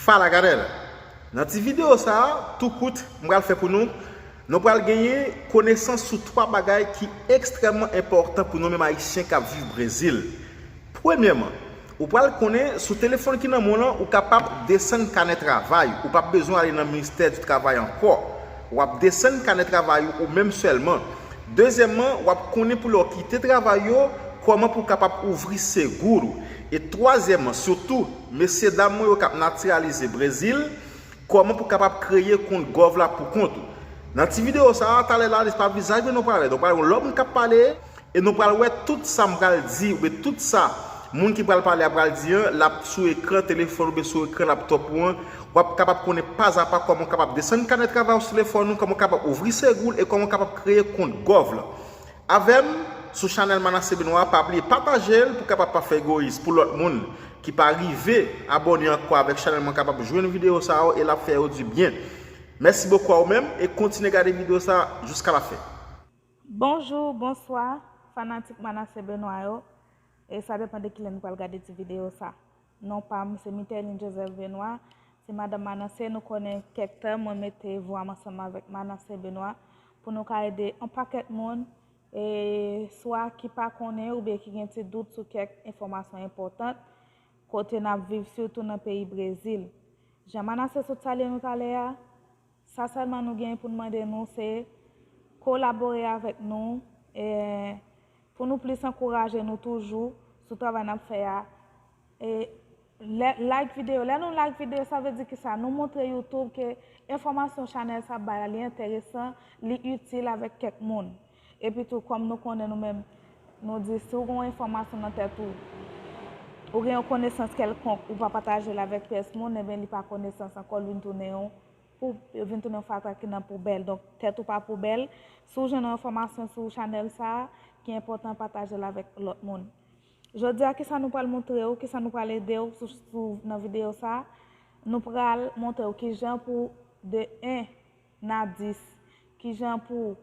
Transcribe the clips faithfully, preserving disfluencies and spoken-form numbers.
Fala galera! Nan ti videyo sa a, tou kout, m pral fè pou nou, nou pral genyen konesans sou twa bagay ki ekstrèmman enpòtan pou nou menm Ayisyen k ap viv Brezil. Premyèman, ou pral konnen sou telefòn ki nan men w lan, ou kapab desann kanè travay. Ou p ap bezwen ale nan ministè di travay ankò. W ap desann kanè travay ou, ou menm sèlman. Dezyèmman, w ap konnen pou lè w kite travay yo, kòman pou w kapab ouvri seguro. E twazyèmman, sitou, mesye dam mwen yo k ap natiralize Brezil, kòman pou w kapab kreye kont gov la pou kont ou. Nan ti videyo sa a, talè la, se pa vizaj mwen nou pral wè. Nou pral wè yon lòt moun k ap pale, e nou pral wè tout sa m pral di, oubyen tout sa moun ki pral pale a pral di an, l ap sou ekran telefòn oubyen sou ekran laptòp ou an. W ap kapab konnen pazapa kòman w kapab desann kanè travay ou sou telefòn ou, kòman w kapab ouvri seguro e kòman w kapab kreye kont gov la. Avè m sou chanèl Manassé Benoît, pa bliye pataje l pou kapab pa fè egoyis, pou lòt moun ki pa rive abòne ankò avèk chanèl mwen kapab jwenn videyo sa yo e l ap fè yo di byen. Mèsi bokou a ou menm e kontinye gade videyo sa jiska lafen. Bonjou, bonswa, fanatik Manassé Benoît yo. E sa depann de kilè nou pral gade ti videyo sa. Non pa m se Mitelin Joseph Benoît, se madanm Manassé. Nou konnen kèk tan mwen mete vwa m ansanm avèk Manassé Benoît pou nou ka ede yon pakèt moun, e swa ki pa konnen oubyen ki gen ti dout sou kèk enfòmasyon enpòtan kote n ap viv, sitou nan peyi Brezil. Jan Manassé sot salye nou talè a, sa sèlman nou gen pou n mande nou se kolabore avèk nou, e pou nou plis ankouraje nou toujou sou travay n ap fè a. E lè, like videyo, lè nou like videyo, sa vle di kisa? Nou montre YouTube ke enfòmasyon chanèl sa bay la, li enteresan, li itil avèk kèk moun. Epi tou, kòm nou konnen nou menm, nou di si w gen yon enfòmasyon nan tèt ou, ou gen yon konesans kèlkonk, ou pa pataje l avèk pyès moun, ebyen li pa konesans ankò, l vin tounen yon pou, vin tounen yon fatra ki nan poubèl. Donk, tèt ou pa poubèl. Si w jwenn yon enfòmasyon sou chanèl sa a ki enpòtan, pataje l avèk lòt moun. Jodi a, kisa nou pral montre w, kisa nou pral ede w sou, sou, nan videyo sa a? Nou pral montre w kijan pou, de en a dis, kijan pou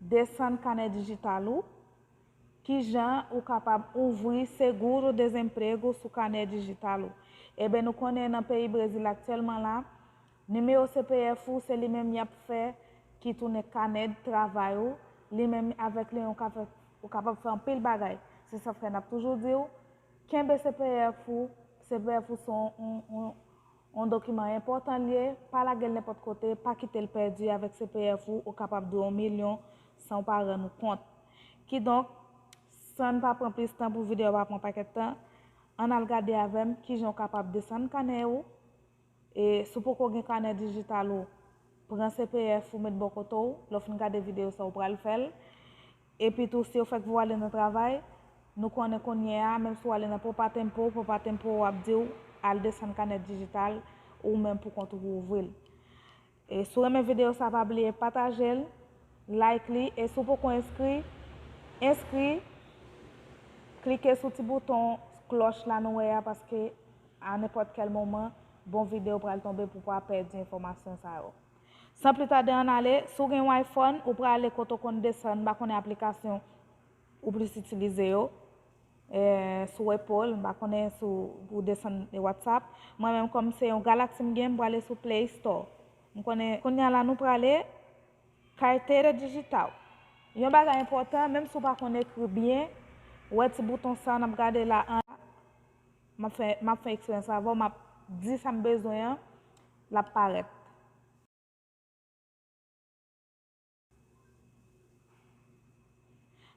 desann kanè dijital ou, kijan ou kapab ouvri seguro desemprego sou kanè dijital ou. Eben, nou konnen nan peyi Brezil aktyèlman la, nimewo C P F ou, se li menm y ap fè ki tounen kanè travay ou, li menm avèk li ou kapab, ou kapab fè anpil bagay. Se sa k fè n ap toujou di w, kenbe C P F ou, C P F ou se yon, yon, yon, yon dokiman enpòtan l ye, pa lage l nenpòt kote, pa kite l pèdi, avèk C P F ou, ou kapab dwe yon milyon san w pa rann ou kont. Kidonk, san n pa pran plis tan pou videyo a pa pran pakèt tan, ann al gade avè m kijan w kapab desann kanè ou, e si w poko gen kanè dijital ou, pran C P F ou met bò kote w, lè w fin gade videyo sa a ou pral fè l. Epi tou, si yo fèk voye w ale nan travay, nou konnen kounye a, menm si w ale nan Poupa Tempo, Poupa Tempo ap di w al desann kanè dijital ou menm pou kont ou pou ouvri l. E si w renmen videyo sa, pa bliye pataje l, like li, e si w poko enskri, enskri, klike sou ti bouton klòch la nou wè a, paske a nenpòt kèl moman, bon videyo pral tonbe pou w pa pèdi enfòmasyon sa yo. San pli tade ann ale, si w gen yon iPhone, ou prale kote w konn desann, m pa konnen aplikasyon ou plis itilize yo, e, sou Apple, m pa konnen si w desann WhatsApp. Mwen menm, kòm se yon Galaxy m gen, m prale sou Play Store. M konnen, kounye a la, nou prale Carteira Digital. Yon bagay enpòtan, menm si w pa konn ekri byen, ou wè ti bouton sa n ap gade la an, m ap fè, m ap fè eksperyans avè w, m ap di sa m bezwen an, l ap parèt.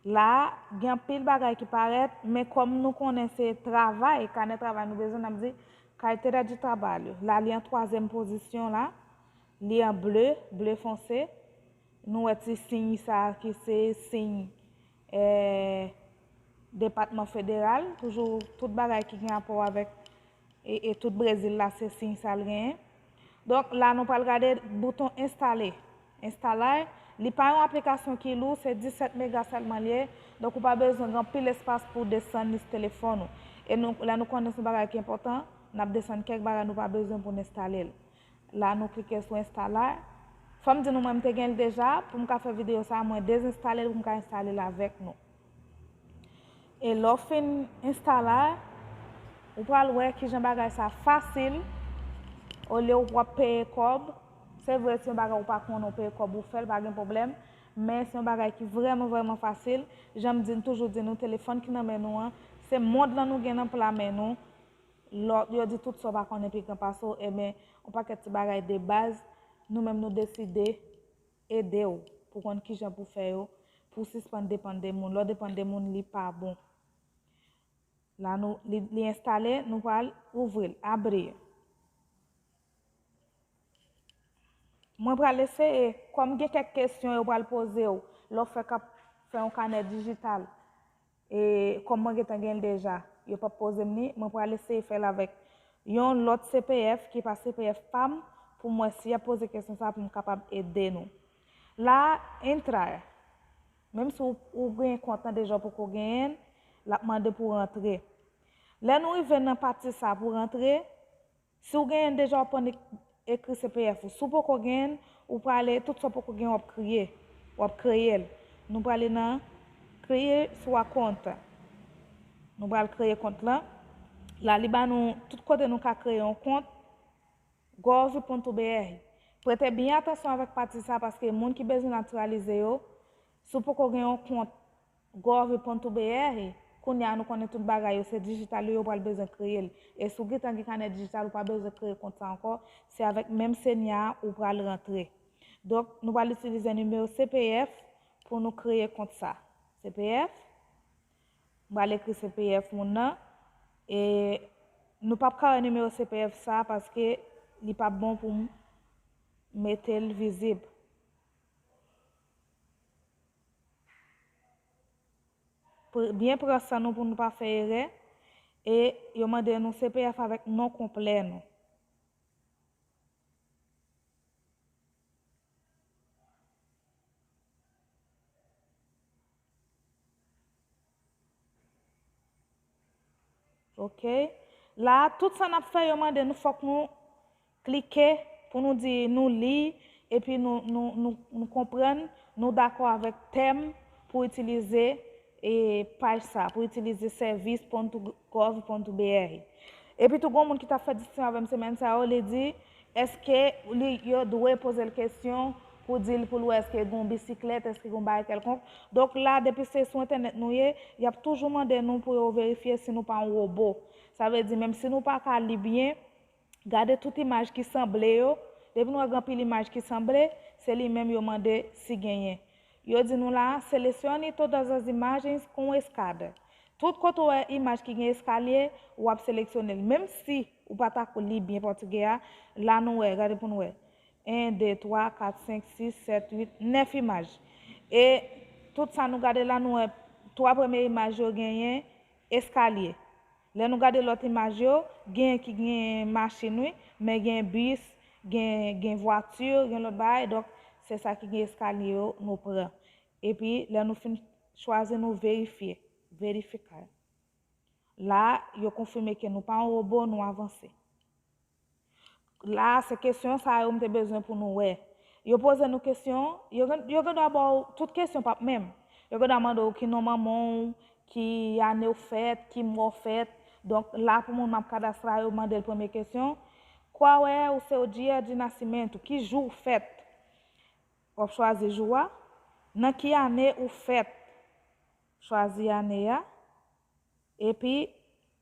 La a, gen anpil bagay ki parèt, men kòm nou konnen se travay, kanè travay nou bezwen, n ap di Carteira de Trabalho. La, li an twazyèm pozisyon la, li an ble, ble fonse. Nou wè ti siy sa a ki se siy, eh, depatman federal, toujou tout bagay ki gen rapò avèk e, e tout Brezil la, se siy sa l genyen. Donk, la nou pral gade bouton enstale. Enstale, li pa yon aplikasyon ki lou, se disèt mega sèlman l ye. Donk, ou pa bezwen gen anpil espas pou w desann li sou telefòn ou. E nou, lè nou konnen se yon bagay ki enpòtan, n ap desann kèk bagay nou pa bezwen pou n enstale l. La, nou klike sou enstale. Fò m di nou, mwen, m te gen l deja. Pou m ka fè videyo sa a, mwen dezenstale l pou m ka enstale l avèk nou. E lè w fin enstale, ou pral wè kijan bagay sa fasil. Olye w ap peye kòb, se vre, se yon bagay ou pa konnen, ou peye kòb, ou fè l, pa gen pwoblèm. Men se yon bagay ki vrèman, vrèman fasil. Jan m di, m toujou di nou, telefòn ki nan men nou an, se mond lan nou gen nan pla men nou. Lòt, yo di tout sa w pa konnen pi gran pase w, ebyen, yon pakèt ti bagay de baz, nou menm nou deside ede w pou konn kijan pou fè yo, pou w sispann depann de moun. Lè w depann de moun, li pa bon. La, nou, li, li enstale, nou pral ouvri l, abri. Mwen pral eseye, kòm gen kèk kesyon yo pral poze w, lè w fèk ap fè yon kanè dijital, e kòm mwen gentan gen l deja, yo p ap poze m li, mwen pral eseye fè l avèk yon lòt C P F ki pa C P F pa m, pou m wè si y ap poze kesyon sa pou m kapab ede nou. La, entrar. Menm si w, ou gen kont lan deja, w poko genyen l, l ap mande pou w rantre. Lè nou rive nan pati sa pou rantre, si w genyen deja, w ap konn ek-, ekri C P F ou. Si w poko genyen, ou prale, tout sa w poko genyen, w ap kreye, w ap kreye l. Nou prale nan kreye swa kont. Nou pral kreye kont lan. La, li ba nou tout kote nou ka kreye yon kont. gov ponto B R. Prete byen atansyon avèk pati sa, paske moun ki bezwen natiralize yo, si w poko gen yon kont gov ponto B R, kounye a nou konnen tout bagay yo se dijital, yo, yo pral bezwen kreye l. E si w gentan gen kanè dijital, ou pa bezwen kreye kont sa ankò, se avèk menm senya a ou pral rantre. Donk, nou pral itilize nimewo C P F pou nou kreye kont sa. C P F, m pral ekri C P F moun nan, e nou p ap ka wè nimewo C P F sa paske li p ap bon pou m mete l vizib. Pr-, byen pran san nou pou nou pa fè erè, e yo mande nou C P F avèk non konplè nou. Ok. La, tout sa n ap fè, yo mande nou, fòk nou klike pou nou di nou li, epi nou, nou, nou, nou konprann, nou dakò avèk tèm pou itilize, e, paj sa, pou itilize service ponto gov ponto B R. Epi tou, gon moun ki t ap fè diskisyon avè m semèn sa yo, li di, èske li, yo dwe poze l kesyon pou di l, pou l wè èske gon bisiklèt, èske gon bagay kèlkonk. Donk la, depi se sou entènèt nou ye, y ap toujou mande nou pou yo verifye si nou pa yon wobo. Sa vle di, menm si nou pa ka li byen, gade tout imaj ki sanble yo. Depi nou wè gen anpil imaj ki sanble, se li menm yo mande si genyen. Yo di nou la, selecione todas as imagens com escada. Tout kote w wè imaj ki gen eskalye, w ap seleksyone l. Menm si ou pa ta ko li byen pòtigè a, la nou wè, gade pou nou wè. En, de, twa, kat, senk, sis, sèt, uit, nèf imaj. E tout sa nou gade la, nou wè twa premye imaj yo genyen eskalye. Lè nou gade lòt imaj yo, gen ki gen machin, wi, men gen bis, gen, gen vwati, gen lòt bagay. Donk, se sa ki gen eskalye yo nou pran. Epi, lè nou fin chwazi, nou verifye. Verifikar. La, yo konfime ke nou pa yon wobo, nou avanse. La, se kesyon sa yo m te bezwen pou nou wè. Yo poze nou kesyon, yo gen, yo gen dwa ba w tout kesyon, p ap menm. Yo gen dwa mande w ki non manman w, ki ane w fèt, ki mwa w fèt. Donk, la pou moun m ap kadastre a, yo mande l premye kesyon, qual é o seu dia de nascimento? Ki jou w fèt? W ap chwazi jou a. Nan ki ane ou fèt? Chwazi ane a. Epi,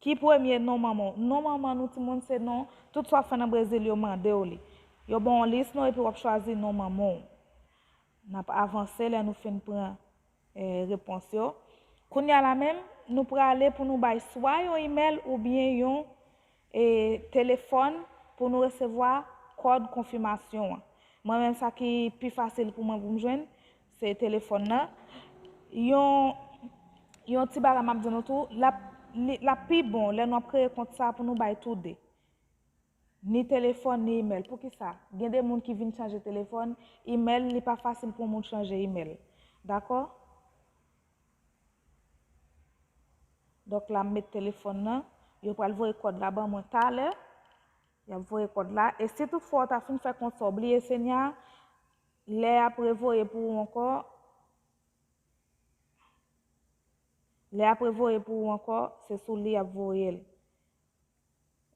ki premye non manman w? Non manman nou, timoun, se non, tout sa w ap fè nan Brezil, yo mande w li. Yo ba w yon lis non, epi w ap chwazi non manman w. N ap avanse lè nou fin pran, eh, repons yo. Kounye a la menm, nou prale pou nou bay swa yon imèl oubyen yon, eh, telefòn pou nou resevwa kòd konfimasyon an. Mwen menm, sa ki pi fasil pou mwen pou m jwenn, se telefòn nan. Yon, yon ti bagay m ap di nou tou, l ap, li, l ap pi bon lè nou ap kreye kont sa pou nou bay toude. Ni telefòn, ni imèl. Poukisa? Gen de moun ki vin chanje telefòn, imèl, li pa fasil pou moun chanje imèl. Dakò? Donk la, m met telefòn nan. Yo pral voye kòd la ban mwen talè. Y ap voye kòd la. E si toutfwa w ta fin fè kont sa, w bliye senya, lè y ap revoye pou ou ankò, lè y ap revoye pou ou ankò, se sou li y ap voye l.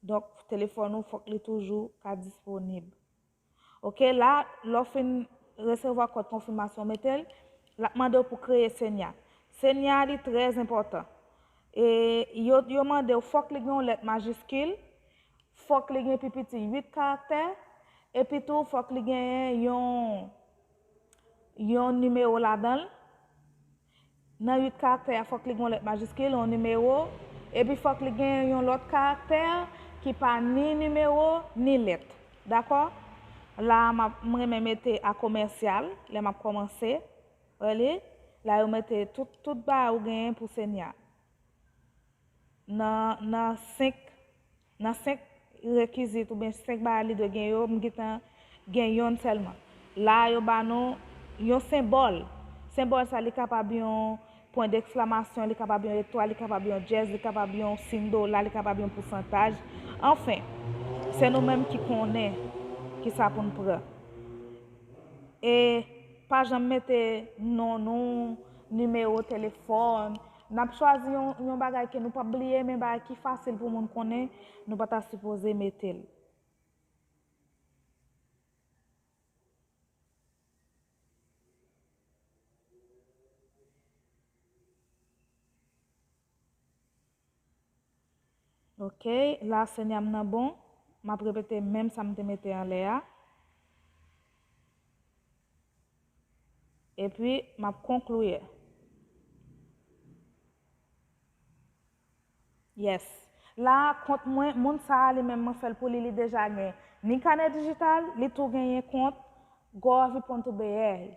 Donk, telefòn ou, fòk li toujou ka disponib. Oke, la, lè w fin resevwa kòd konfimasyon, mete l, l ap mande w pou kreye Senya. Senya, li trè enpòtan. E yo, yo mande w, fòk li gen yon lèt majiskil, fòk li gen pi piti uit karaktè, epi tou fòk li genyen yon, yon nimewo ladan l. Nan uit karaktè a, fòk li gen yon lèt majiskil, yon nimewo, epi fòk li gen yon lòt karaktè ki pa ni nimewo, ni lèt. Dakò? La a, m ap, m renmen mete a komèsyal, lè m ap kòmanse. Wè li? La yo mete tout, tout bagay ou genyen pou Senya. Nan, nan senk, nan senk rekizit oubyen senk bagay li dwe gen yo, m gentan gen yonn sèlman. La a, yo ba nou yon senbòl. Senbòl sa, li kapab yon pwen deksklamasyon, li kapab yon etwal, li kapab yon dyèz, li kapab yon siy dola, li kapab yon pousantaj. Anfen, se nou menm ki konnen kisa pou n pran. E pa janm mete non nou, nimewo telefòn. N ap chwazi yon, yon bagay ke nou p ap bliye, men bagay ki fasil pou moun konnen, nou pa ta sipoze mete l. Oke, la Senya m nan bon. M ap repete menm sa m te mete anlè a. Epi, m ap konkli. Yes. La, kont mwen, moun sa a, li menm, mwen fè l pou li, li deja gen ni kanè dijital, li tou genyen kont gov pwen B R.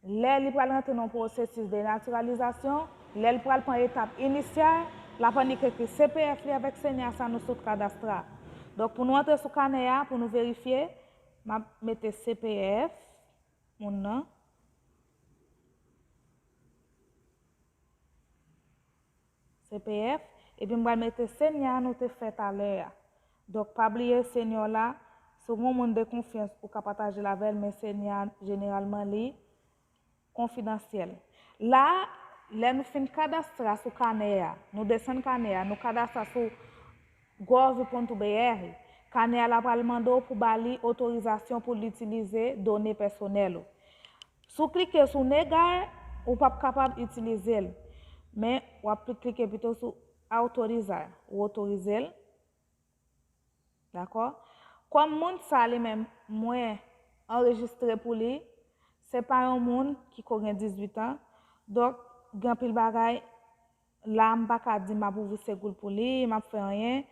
Lè li pral rantre nan pwosesis de natiralizasyon, lè li pral pran etap inisyal, l ap annik ekri C P F li avèk Senya sa nou sot kadastra. Donk, pou nou antre sou kanè a, pou nou verifye, m ap mete C P F moun nan. C P F, epi m pral mete Senya nou te fè talè a. Donk, pa bliye Senya w la, si w gen yon moun de konfyans, ou ka pataje l avè l, men Senya, jeneralman, li konfidansyèl. La, lè nou fin kadastra sou kanè a, nou desann kanè a, nou kadastra sou gov pwen B R, kanè a la pral mande w pou ba li otorizasyon pou l itilize done pèsonèl ou. Si w klike sou negar, ou p ap kapab itilize l. Men, w ap klike pito sou autorize, ou otorize l. Dakò? Kòm moun sa li menm, mwen anrejistre pou li, se pa yon moun ki ko gen dizuit an. Donk, gen anpil bagay, la m pa ka di m ap ouvri segou l pou li, m ap fè anyen.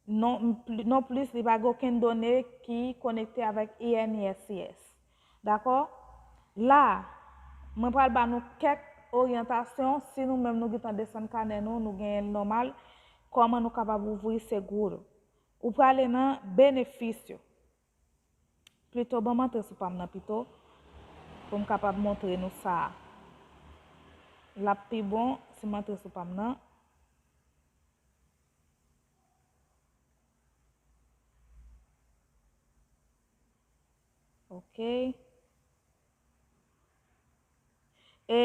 Non, m pli-, non plis, li pa gen okenn done ki konekte avèk I N S I S. Dakò? La, mwen pral ba nou kèk oryantasyon, si nou menm nou gentan desann kanè nou, nou genyen l nòmal, kòman nou kapab ouvri segou nou. Ou prale nan benefis yo. Pito, ban m antre sou pa m nan pito, pou m kapab montre nou sa. L ap pi bon si m antre sou pa m nan. Oke. E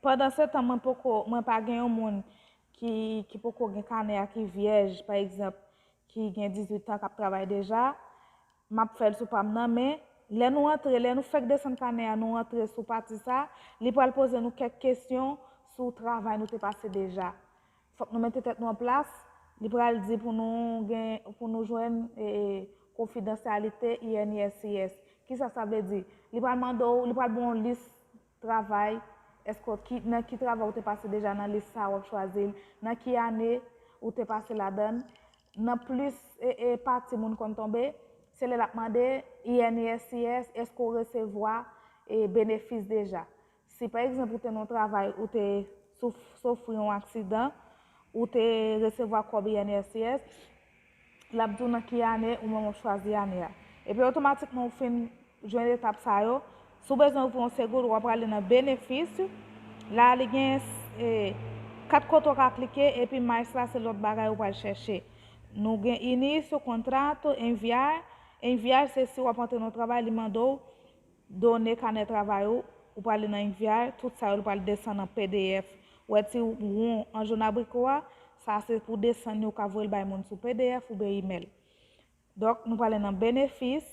pandan se tan, mwen poko, mwen pa gen yon moun ki, ki poko gen kanè a ki vyèj, pa egzanp, ki gen dizuit an, k ap travay deja, m ap fè l sou pa m nan, men lè nou antre, lè nou fèk desann kanè a, nou antre sou pati sa, li pral poze nou kèk kesyon sou travay nou te pase deja. Fòk nou mete tèt nou an plas, li pral di pou nou gen, pou nou jwenn, e, konfidansyalite I N S I S. Kisa sa vle di? Li pral mande w, li pral ba w yon lis travay, èske w ki, nan ki travay ou te pase deja nan lis sa a, w ap chwazi l, nan ki ane ou te pase ladan l, nan plis, e, e, pati moun konn tonbe, se lè l ap mande I N S I S, èske w resevwa, e, benefis deja. Si pa egzanp ou te nan yon travay, ou te souf-, soufri yon aksidan, ou te resevwa kòb I N S I S, l ap di w nan ki ane ou menm w ap chwazi ane a. Epi otomatikman ou fin jwenn etap sa yo, si w bezwen ouvri yon segou, w ap prale nan benefis. La li gen, e, kat kote w ka klike, epi mais la se lòt bagay ou pral chèche. Nou gen início, contrato, enviar. Enviar se si w ap antre nan yon travay, li mande w done kanè travay ou, ou prale nan enviar, tout sa yo li pral desann an P D F. Ou wè ti won an jòn abriko a, Sa se pou desann yo ka voye l bay moun sou P D F oubyen imèl. Donk, nou prale nan benefis.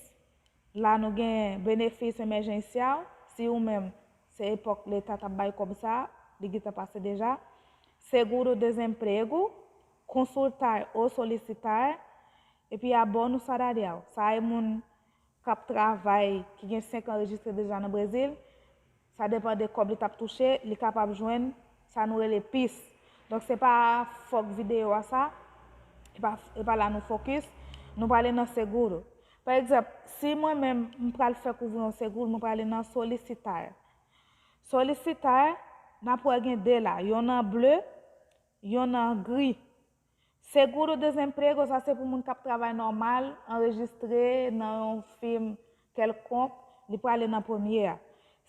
La, nou gen benefis emergencial. Si ou menm, se epòk Leta t ap bay kòb sa, li gentan pase deja. Seguro-desemprego, consultar ou solicitar, epi abono salarial. Sa e moun k ap travay, ki gen senk an rejistre deja nan Brezil, sa depann de kòb li t ap touche, li kapab jwenn sa nou rele pis. Donk, se pa fòk videyo a sa, e pa, e pa la nou fokis, nou prale nan seguro. Pa egzanp, si mwen menm, m pral fèk ouvri yon seguro, mwen prale nan solicitar. Solicitar, n ap wè gen de la, yonn an ble, yonn an gri. Seguro-desemprego, sa se pou moun k ap travay nòmal, anrejistre nan yon fim kèlkonk, li prale nan premye a.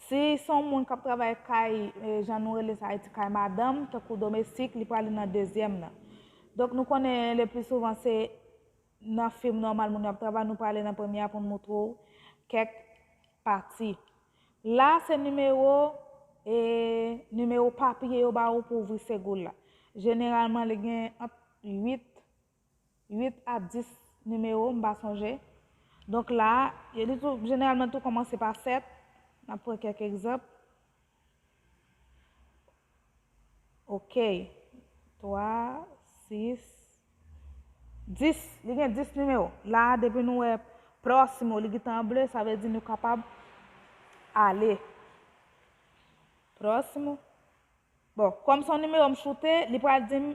Si se yon moun k ap travay kay, eh, jan nou rele sa Ayiti, kay madanm, tankou domestik, li prale nan dezyèm nan. Donk, nou konnen le pli souvan se nan fim nòmal moun yo ap travay, nou prale nan premye a pou n moutre w kèk pati. La, se nimewo, e, nimewo papye yo ba ou pou ouvri seguro la. Jeneralman, li gen ant uit, uit a dis nimewo, m pa sonje. Donk la, li tou, jeneralman, tou kòmanse pa sèt. N ap pran kèk egzanp. Ok. Twa, sis, dis. Li gen dis nimewo. La, depi nou wè próximo, li gentan an ble, sa vle di nou kapab ale. Próximo. Bon, kòm se yon nimewo m choute, li pral di m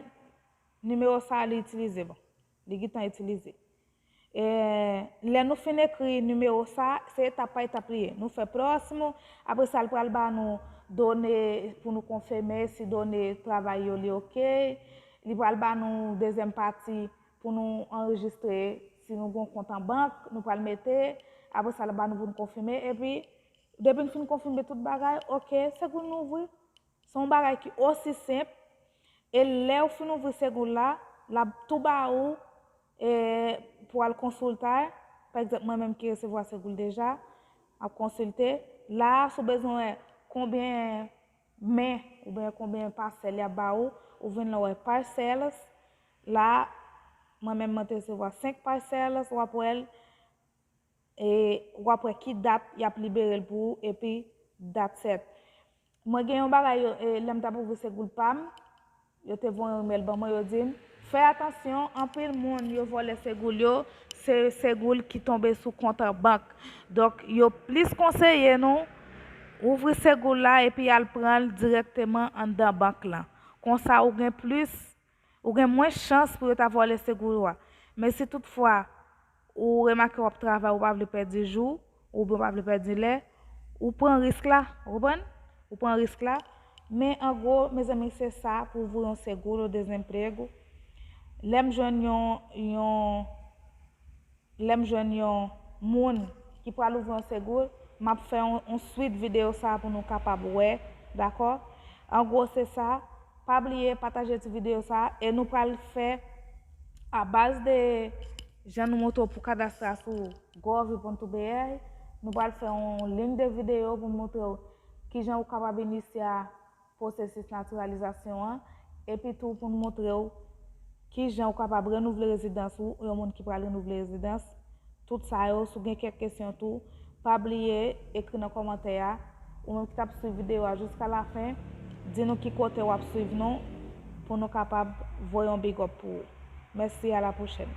nimewo sa a li itilize. Bon, li gentan itilize. E, lè nou fin ekri nimewo sa, se etap pa etap li ye. Nou fè próximo, apre sa, l pral ba nou done pou nou konfime si done travay yo li oke. Li pral ba nou dezyèm pati pou nou anrejistre si nou gen yon kont an bank, nou pral mete. Apre sa, l ba nou pou nou konfime. Epi, depi n fin konfime tout bagay, oke, se pou nou ouvri. Se yon bagay ki osi senp. E lè w fin ouvri seguro la, l ap tou ba ou, e, pou al konsilta. Pa egzanp, mwen menm ki resevwa seguro deja, m ap konsilte. La, si w bezwen wè konbyen men oubyen konbyen pasèl y ap ba ou, ou vin la w wè parcelas. La, mwen menm mwen te resevwa senk parcelas, w ap wè l, e w ap wè ki dat y ap libere l pou ou, epi dat sèt. Mwen gen yon bagay, yo, e, lè m t ap ouvri seguro pa m, yo te voye yon imèl ban mwen, yo di m, fè atansyon, anpil moun yo vòlè seguro yo, se seguro ki tonbe sou kont an bank. Donk, yo plis konseye nou ouvri seguro la epi al pran l dirèkteman anndan bank lan. Konsa, ou gen plis ou gen mwens chans pou yo ta vòlè seguro a. Men si toutfwa ou remake w ap travay, ou pa vle pèdi jou, oubyen ou pa vle pèdi lè, ou pran risk la, ou konprann? Ou pran risk la. Men an gwo, mezanmi, se sa pou ouvri yon seguro desemprego. Lè m jwenn yon, yon, lè m jwenn yon moun ki pral ouvri yon seguro, m ap fè yon, yon swit videyo sa a pou nou kapab wè, dakò? An gwo, se sa. Pa bliye pataje ti videyo sa a, e nou pral fè, a baz de jan nou montre w pou kadastra sou gov ponto B R, nou pral fè yon liy de videyo pou montre w kijan ou kapab inisye a pwosesis natiralizasyon an, epi tou pou n montre w kijan ou kapab renouvle rezidans ou, yon moun ki pral renouvle rezidans. Tout sa yo, si w gen kèk kesyon tou, pa bliye ekri nan kòmantè a. Ou menm ki t ap swiv videyo a jiska lafen, di nou ki kote w ap swiv nou pou nou kapab voye yon big up pou ou. Mèsi, a la pwochèn.